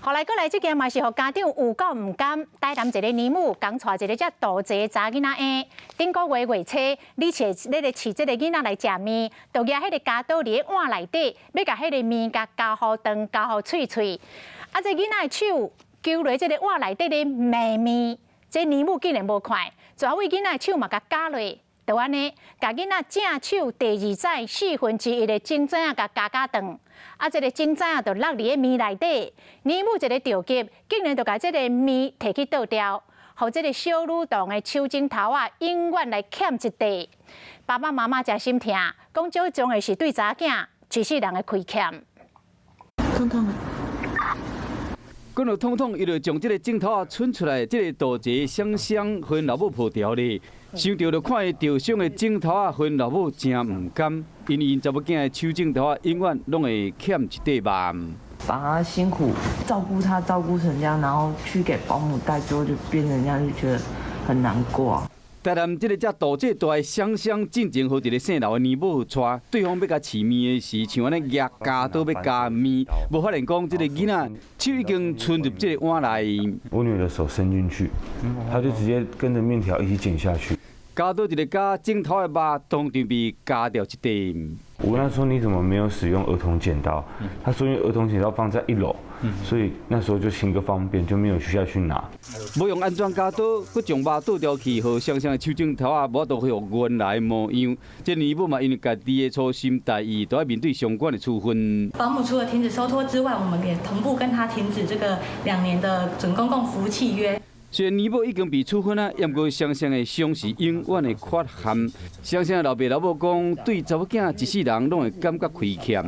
予來閣來，這件嘛是予家長有夠毋甘。台南一个奶母共帶一个遮大濟查囡仔嬰，頂個月月初，你揣咧咧飼這个囡仔來食麵，就舉彼个鉸刀佇个碗內底，欲共彼个麵共鉸予長，鉸予脆脆。啊，這囡仔的手揪落這个碗內底咧糜麵，這奶母竟然無看，逝位囡仔的手嘛共鉸落，就按呢，共囡仔正手第二指四分之一的指指仔共鉸鉸斷。啊！這个指指仔就落佇个麵內底，奶母一个著急，竟然就共這个麵提去倒掉，予這个小女童的手指頭仔永遠來欠一塊。爸爸媽媽誠心疼，講這種的是對查囝一世人的虧欠。痛痛啊！講到痛痛，伊就將這个指頭仔伸出來，這个大姐雙雙予𪜶老母抱牢咧。想著就看伊著傷的指頭仔，予𪜶老母誠毋甘，因為𪜶查某囝的手指頭仔永遠攏會欠一塊肉。把他辛苦照顧他，照顧成這樣，然後去給保姆帶之後就變成這樣，就覺得很難過。台南這个遮大姐大的雙雙進前予一个姓劉的奶母帶，對方欲共飼麵的時，像按呢攑鉸刀欲鉸麵，無發現講這个囡仔手已經伸入這个碗內。我女兒的手伸進去，她就直接跟着麵條一起剪下去。鉸刀一个鉸，指頭的肉當場被鉸掉一塊。我問他說：你怎麼沒有使用兒童剪刀？他說因為兒童剪刀放在一樓，所以那時候就行個方便，就沒有去下去拿。無用安全鉸刀，閣將肉倒掉去，予雙雙的手指頭仔無法度恢復原來模樣。這奶母嘛，因為家己的粗心大意，都愛面對相關的處分。保姆除了停止收托之外，我們也同步跟他停止這個2年的準公共服務契約。雖然奶母已經被處分啊，毋過雙雙的傷是永遠的缺陷。雙雙的老爸老母講，對查某囝一世人攏會感覺虧欠。